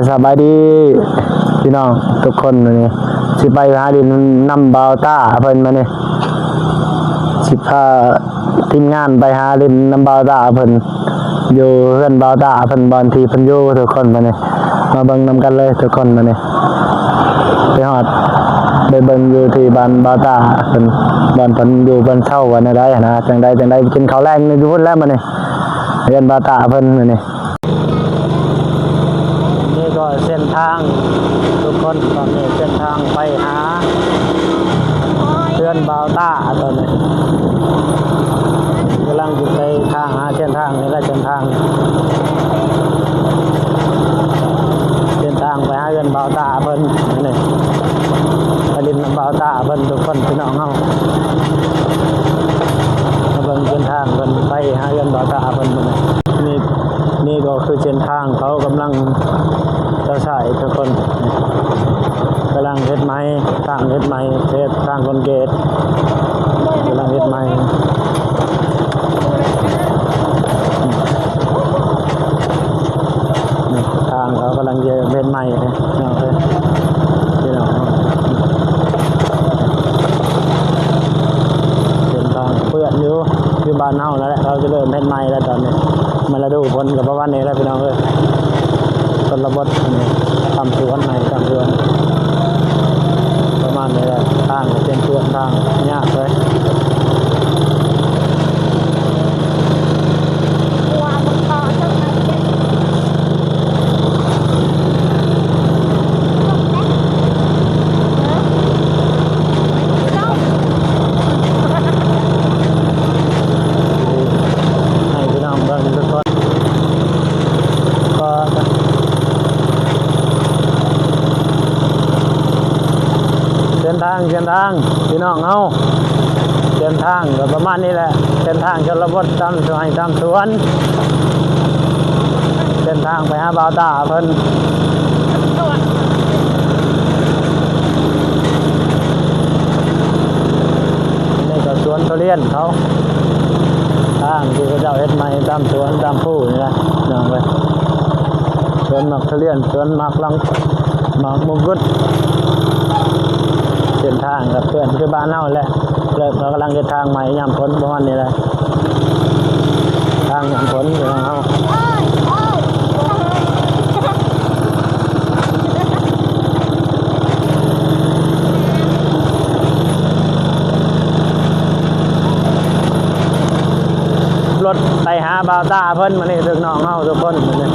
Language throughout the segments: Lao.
ສະບາຍດີພີ່ນ້ອງທຸກຄົນ ມື້ນີ້ຊິໄປຫາຫຼິ້ນນຳບ່າວຕາເພິ່ນ ມື້ນີ້ຊິພາທີມງານໄປຫາຫຼິ້ນນຳບ່າວຕາເພິ່ນ ຢູ່ເຮືອນບ່າວຕາເພິ່ນ ບ່ອນທີ່ເພິ່ນຢູ່ທຸກຄົນ ມື້ນີ້ມາເບິ່ງນຳກັນເລີຍທຸກຄົນ ມື້ນີ້ໄປຮອດໄປເບິ່ງຢູ່ທີ່ບ້ານບ່າວຕາເພິ່ນ ບ່ອນເພິ່ນຢູ່ເພິ່ນເຊົາວ່າແນວໃດຫັ້ນນະ ຈັ່ງໃດຈັ່ງໃດກິນເຂົ້າແລງຢູ່ພຸ້ນແຫຼະ ມື້ນີ້ເຮືອນບ່າວຕາເພິ່ນ ມື້ນີ້. ນີ້ກໍເສັ້ນທາງທຸກຄົນ ຕອນນີ້ເສັ້ນທາງໄປຫາເຮືອນບ່າວຕາ ຕອນນີ້ກຳລັງຊິໄປທາງຫາເສັ້ນທາງນີ້ແຫຼະ ເສັ້ນທາງ ເສັ້ນທາງໄປຫາເຮືອນບ່າວຕາເພິ່ນ ນີ້ໄປຫຼິ້ນນຳບ່າວຕາເພິ່ນທຸກຄົນ ພີ່ນ້ອງເຮົາ ມາເບິ່ງເສັ້ນທາງເພິ່ນໄປຫາເຮືອນບ່າວຕາເພິ່ນ ນີ້ ນີ້ກໍຄືເສັ້ນທາງເຂົາກຳລັງຈະໃຊ້ທຸກຄົນ ກຳລັງເຮັດໃໝ່ ສ້າງເຮັດໃໝ່ ເຮັດສ້າງຄອນກຣີດ ກຳລັງເຮັດໃໝ່ ນີ້ທາງເຂົາກຳລັງຈະເຮັດໃໝ່ເດ້ ພີ່ນ້ອງເອີຍ ພີ່ນ້ອງເນາະ ເສັ້ນທາງເປື້ອນຢູ່ ຢູ່ບ້ານເຮົານັ້ນແຫຼະ ເຂົາຈະເລີ່ມເຮັດໃໝ່ແລ້ວຕອນນີ້ ມາລະດູຝົນກໍປະມານນີ້ແຫຼະພີ່ນ້ອງເອີຍ ຊົນນະບົດ ຕາມສວນໃຫ້ຕາມສວນ ປະມານນີ້ແຫຼະ ທາງກໍເຕັມເປື້ອນ ທາງຍາກເລີຍ. ໃຫ້ພີ່ນ້ອງເບິ່ງທຸກຄົນ ກໍເສັ້ນທາງ ເສັ້ນທາງ ພີ່ນ້ອງເຮົາ ເສັ້ນທາງກໍປະມານນີ້ແຫຼະ ເສັ້ນທາງຊົນນະບົດ ຕາມໄຮ່ຕາມສວນ ເສັ້ນທາງໄປຫາບ່າວຕາເພິ່ນ ນີ້ກໍສວນທຸລຽນເຂົາ ທາງທີ່ເຂົາເຈົ້າເຮັດໃໝ່ຕາມສວນຕາມພູນີ້ແຫຼະ ພີ່ນ້ອງເອີຍ ສວນໝາກທຸລຽນ ສວນໝາກລັງ ໝາກມົງຄຸດ ເສັ້ນທາງກໍເປື້ອນຄືບ້ານເຮົາແຫຼະ ແລ້ວເຂົາກຳລັງເຮັດທາງໃໝ່ຍາມຝົນປະມານນີ້ແຫຼະ ທາງຍາມຝົນພີ່ນ້ອງເຮົາ ລົດໄປຫາບ່າວຕາເພິ່ນ ມື້ນີ້ຖືກນ້ອງເຮົາທຸກຄົນ ມື້ນີ້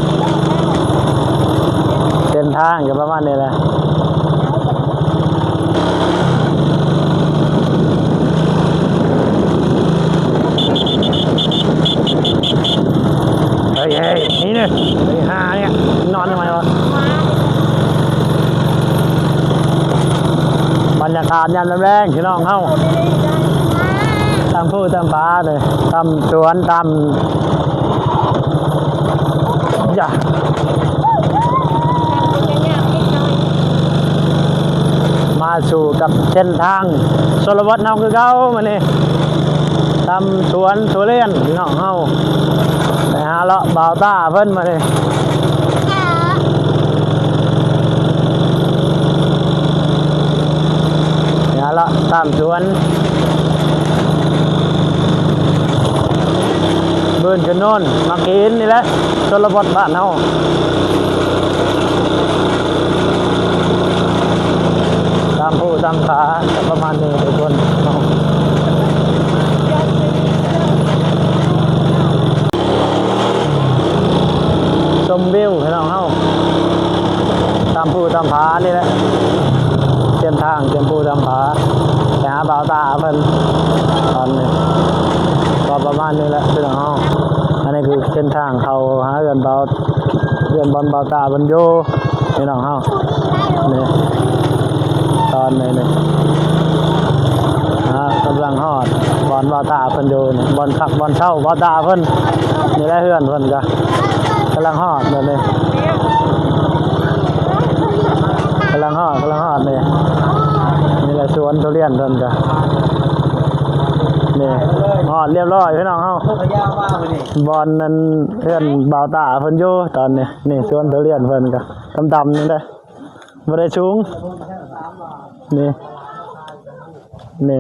ເສັ້ນທາງກໍປະມານນີ້ແຫຼະ. ເຮີ້ຍ ເຮີ້ຍ ນີ້ເດ້ ໄອ້ຫ່ານີ້ ນອນທຳໄມວະ? ບັນຍາກາດຍາມແລງໆ ພີ່ນ້ອງເຮົາ ຕາມພູຕາມຜາເດ້ ຕາມສວນ ຕາມ ຢາ ມາສູ່ກັບເສັ້ນທາງຊົນນະບົດເຮົາຄືເກົ່າ ມື້ນີ້ຕາມສວນທຸລຽນພີ່ນ້ອງເຮົາ ໄປຫາເລາະບ່າວຕາເພິ່ນມື້ນີ້ ຫາເລາະຕາມສວນ ບຶ້ນຈະໂນນ ໝາກຫີນນີ້ແຫຼະ ຊົນນະບົດບ້ານເຮົາ ຕາມພູຕາມຜາ ກໍປະມານນີ້ທຸກຄົນເນາະ ຊົມວິວພີ່ນ້ອງເຮົາ ຕາມພູຕາມຜານີ້ແຫຼະ ເສັ້ນທາງຕາມພູຕາມຜາ ໄປຫາບ່າວຕາເພິ່ນ ຕອນນີ້ກໍປະມານນີ້ແຫຼະພີ່ນ້ອງເຮົາ ອັນນີ້ຄືເສັ້ນທາງເຂົ້າຫາເຮືອນບ່າວ ເຮືອນບ່ອນບ່າວຕາເພິ່ນຢູ່ ພີ່ນ້ອງເຮົາ ນີ້ ຕອນນີ້ນີ້ ອ່າ ກຳລັງຮອດບ່ອນບ່າວຕາເພິ່ນຢູ່ນີ້ ບ່ອນພັກບ່ອນເຊົາບ່າວຕາເພິ່ນ ນີ້ແຫຼະເຮືອນເພິ່ນກະ ກຳລັງຮອດແບບນີ້ ກຳລັງຮອດ ກຳລັງຮອດນີ້ ນີ້ແຫຼະສວນທຸລຽນເພິ່ນກະ ນີ້ ຮອດລຽບຮ້ອຍພີ່ນ້ອງເຮົາ ບ່ອນນັ້ນເຮືອນບ່າວຕາເພິ່ນຢູ່ຕອນນີ້. ນີ້ສວນທຸລຽນເພິ່ນກໍຕ່ຳໆນີ້ເດ້ ບໍ່ໄດ້ສູງ. ນີ້ ນີ້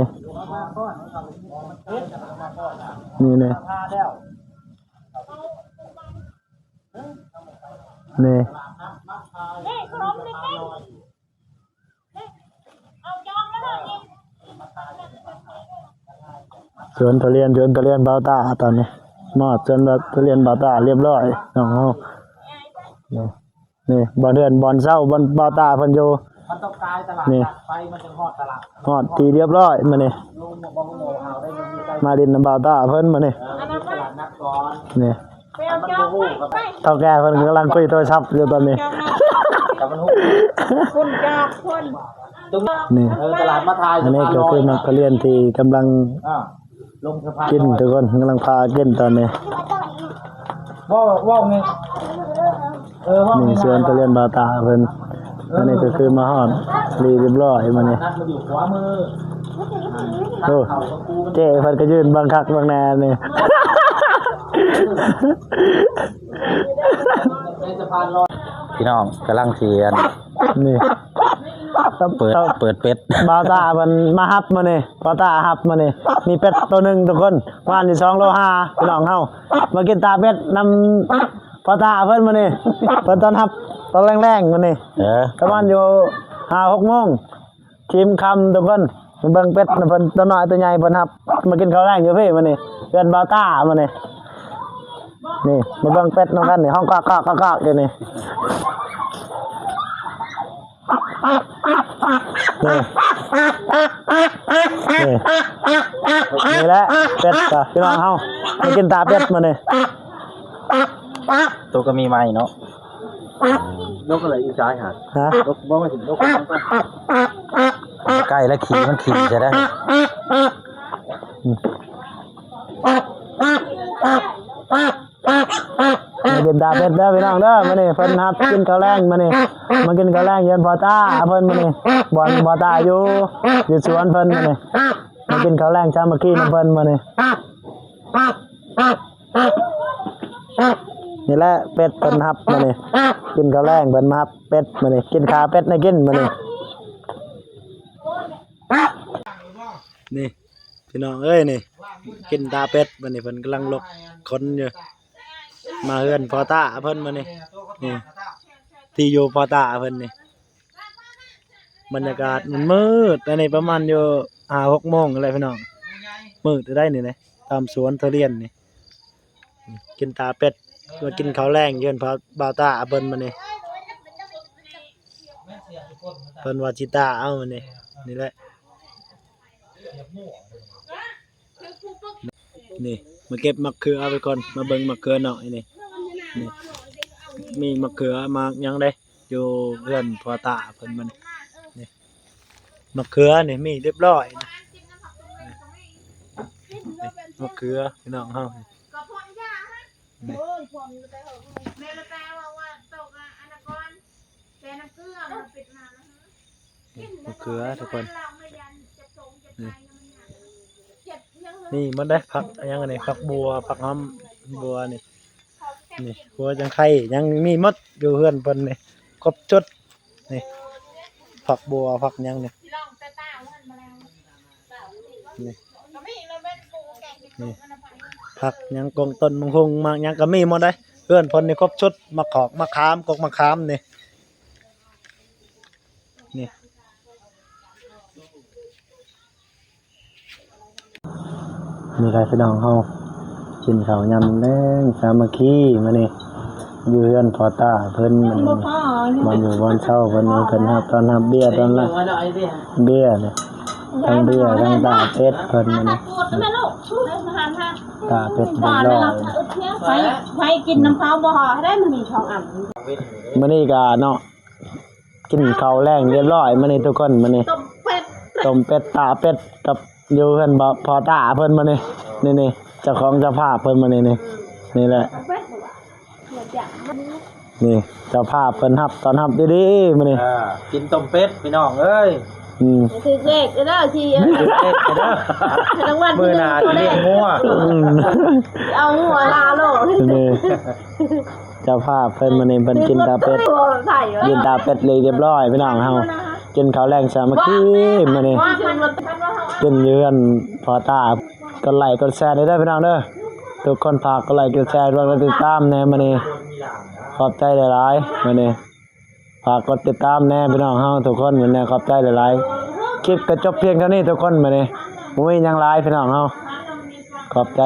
ນີ້ ນີ້ ນີ້ ສວນທຸລຽນ ສວນທຸລຽນບ່າວຕາຕອນນີ້ ມອບສວນທຸລຽນບ່າວຕາລຽບຮ້ອຍນ້ອງເຮົາ. ນີ້ ນີ້ບ່ອນເຮືອນບ່ອນເຊົາ ບ່ອນບ່າວຕາເພິ່ນຢູ່. ມັນຕ້ອງກາຍຕະຫຼາດ ນີ້ ໄປມັນຈຶ່ງຮອດຕະຫຼາດ ຮອດທີ່ລຽບຮ້ອຍມື້ນີ້ ມາຫຼິ້ນນຳບ່າວຕາເພິ່ນມື້ນີ້. ນີ້ ໄປເອົາຈອງໄປ ເຖົ້າແກ່ເພິ່ນກຳລັງຄຸຍໂທລະສັບຢູ່ຕອນນີ້ ແຕ່ມັນຮູ້ ພຸ້ນຈາກພຸ້ນ ນີ້ ເອີ ຕະຫຼາດມາທາຍ ອັນນີ້ກໍຄືນັກຮຽນທີ່ກຳລັງ ອ່າ ລົງສະພານ ກິນ ທຸກຄົນກຳລັງພາກິນຕອນນີ້. ເວົ້າ ເວົ້າແມ່ນ ເອີ ເວົ້າ ນີ້ ແມ່ນ ສວນທຸລຽນບ່າວຕາເພິ່ນ. ເອີ ອັນນີ້ກໍຄືມາຮອດລຽບຮ້ອຍມື້ນີ້. ໂອ້ ເຈ້ເພິ່ນກໍຢືນເບິ່ງຄັກເບິ່ງແນ່ນີ້ ພີ່ນ້ອງກຳລັງຊິອັນ ນີ້ ເປີດ ເປີດເປັດ ບ່າວຕາເພິ່ນມາຮັບມື້ນີ້ ບ່າວຕາຮັບມື້ນີ້ ມີເປັດໂຕໜຶ່ງທຸກຄົນ ປະມານຢູ່ສອງໂລຫ້າ ພີ່ນ້ອງເຮົາ ມາກິນຕາເປັດນຳພໍ່ຕາເພິ່ນມື້ນີ້ ເພິ່ນຕ້ອນຮັບຕອນແລງໆມື້ນີ້. ເອີ ປະມານຢູ່ຫ້າຫົກໂມງ ທີມຄຳທຸກຄົນ ມາເບິ່ງເປັດນຳເພິ່ນ ໂຕນ້ອຍໂຕໃຫຍ່ເພິ່ນຮັບ ມາກິນເຂົ້າແລງຢູ່ພີ້ມື້ນີ້ ເຮືອນບ່າວຕາມື້ນີ້. ນີ້ ມາເບິ່ງເປັດນຳກັນນີ້ ຮ້ອງກອກໆໆໆຢູ່ນີ້. ນີ້ ນີ້ ນີ້ແຫຼະເປັດ ພີ່ນ້ອງເຮົາ ມາກິນຕາເປັດມື້ນີ້. ໂຕກໍມີໃໝ່ເນາະ ນົກກໍເລີຍອີກສາຍຫາ ຮະ ນົກບໍ່ວ່າຊິນົກ ໃກ້ແລ້ວຂີ່ມັນຂີ່ໃສ່ໄດ້. ມາກິນຕາເປັດເດີພີ່ນ້ອງເດີ ມື້ນີ້ເພິ່ນຮັບກິນເຂົ້າແລງມື້ນີ້ ມາກິນເຂົ້າແລງຢູ່ເຮືອນພໍ່ຕາເພິ່ນມື້ນີ້ ບ່ອນພໍ່ຕາຢູ່ ຢູ່ສວນເພິ່ນມື້ນີ້ ມາກິນເຂົ້າແລງສາມັກຄີນຳເພິ່ນມື້ນີ້. ນີ້ແຫຼະເປັດເພິ່ນຮັບມື້ນີ້ ກິນເຂົ້າແລງເພິ່ນມາຮັບເປັດມື້ນີ້ ກິນຂາເປັດໃຫ້ກິນມື້ນີ້ ນີ້. ພີ່ນ້ອງເອີຍ ນີ້ ກິນຕາເປັດມື້ນີ້ ເພິ່ນກຳລັງລົກຂົນຢູ່ ມາເຮືອນພໍ່ຕາເພິ່ນມື້ນີ້ ນີ້ ທີ່ຢູ່ພໍ່ຕາເພິ່ນນີ້. ບັນຍາກາດມັນມືດ ອັນນີ້ປະມານຢູ່ຫ້າຫົກໂມງແລ້ວພີ່ນ້ອງ ມືດໄດ້ນີ້ນະ ຕາມສວນທຸລຽນນີ້ ກິນຕາເປັດ ມາກິນເຂົ້າແລງຢູ່ເຮືອນພໍ່ ບ່າວຕາເພິ່ນມື້ນີ້ ເພິ່ນວ່າຊິຕາເອົາມື້ນີ້ ນີ້ແຫຼະ. ນີ້ ມາເກັບໝາກເຂືອໄວ້ກ່ອນ ມາເບິ່ງໝາກເຂືອນ້ອຍນີ້ ນີ້ ມີໝາກເຂືອໝາກຫຍັງເດ້ ຢູ່ເຮືອນພໍ່ຕາເພິ່ນມັນ ນີ້ ໝາກເຂືອນີ້ມີລຽບຮ້ອຍນະ ນີ້ ນີ້ ໝາກເຂືອພີ່ນ້ອງເຮົາ ນີ້ ນີ້ ມະເຂືອທຸກຄົນ ນີ້ ມີໝົດເດ້ ຜັກຫຍັງອັນນີ້ ຜັກບົ່ວ ຜັກຫອມບົ່ວນີ້ ນີ້ ຫົວຈັ່ງໄຄ ຍັງມີໝົດຢູ່ເຮືອນເພິ່ນນີ້ ຄົບຊຸດ ນີ້ ຜັກບົ່ວ ຜັກຫຍັງນີ້ ນີ້ ນີ້ ຜັກຫຍັງ ກົງຕົ້ນ ໝາກຫຸ່ງ ໝາກຫຍັງກໍມີໝົດເດ້ ເຮືອນເພິ່ນນີ້ຄົບຊຸດ ໝາກຂອກ ໝາກຂາມ ກົກໝາກຂາມນີ້ ນີ້ ນີ້ແຫຼະພີ່ນ້ອງເຮົາ ກິນເຂົ້າຍາມແລງສາມັກຄີມື້ນີ້ ຢູ່ເຮືອນພໍ່ຕາເພິ່ນ ມັນບໍ່ພໍ ມັນຢູ່ບ່ອນເຊົາເພິ່ນນີ້ ເພິ່ນຮັບຕ້ອນຮັບເບຍ ຕ້ອນຮັບເບຍນີ້ ທັງເບຍ ທັງຕາເປັດເພິ່ນນີ້ ຕາເປັດເປັດລອຍ ໃຜ ໃຜກິນນຳເຂົາບໍ່ພໍໄດ້ ມັນມີສອງອັນ ມື້ນີ້ກະເນາະ ກິນເຂົ້າແລງລຽບຮ້ອຍມື້ນີ້ທຸກຄົນ ມື້ນີ້ ຕົ້ມເປັດ ຕົ້ມເປັດ ຕາເປັດ ກັບຢູ່ເຮືອນພໍ່ຕາເພິ່ນມື້ນີ້ ນີ້ໆ ເຈົ້າຂອງເຈົ້າພາບເພິ່ນມື້ນີ້ ນີ້ ນີ້ແຫຼະ ນີ້ ເຈົ້າພາບເພິ່ນຮັບ ຕ້ອນຮັບດີໆມື້ນີ້ ເອີ ກິນຕົ້ມເປັດພີ່ນ້ອງເອີຍ. ອືມ ຖືກເລກເດີທີ່ ຖືກເລກເດີ ລາງວັນທີໜຶ່ງ ມື້ໜ້າຊິລ້ຽງງົວ ອືມ ເອົາງົວລາໂລດ ນີ້ ເຈົ້າພາບເພິ່ນ ມື້ນີ້ເພິ່ນກິນຕາເປັດ ກິນຕາເປັດເລີຍຮຽບຮ້ອຍ ພີ່ນ້ອງເຮົາ ກິນເຂົ້າແລງສາມັກຄີມື້ນີ້ ກິນຢູ່ເຮືອນພໍ່ຕາ. ກົດໄລກົດແຊເດີພີ່ນ້ອງເດີ ທຸກຄົນຝາກກົດໄລກົດແຊ ແລ້ວກໍຕິດຕາມແດ່ມື້ນີ້ ຂອບໃຈຫຼາຍໆ ມື້ນີ້ ຝາກກົດຕິດຕາມແດ່ພີ່ນ້ອງເຮົາທຸກຄົນ ແມ່ນແດ່ ຂອບໃຈຫຼາຍໆ. ຄລິບກໍຈົບພຽງເທົ່ານີ້ທຸກຄົນ ມື້ນີ້ບໍ່ມີຫຍັງຫຼາຍພີ່ນ້ອງເຮົາ ຂອບໃຈ.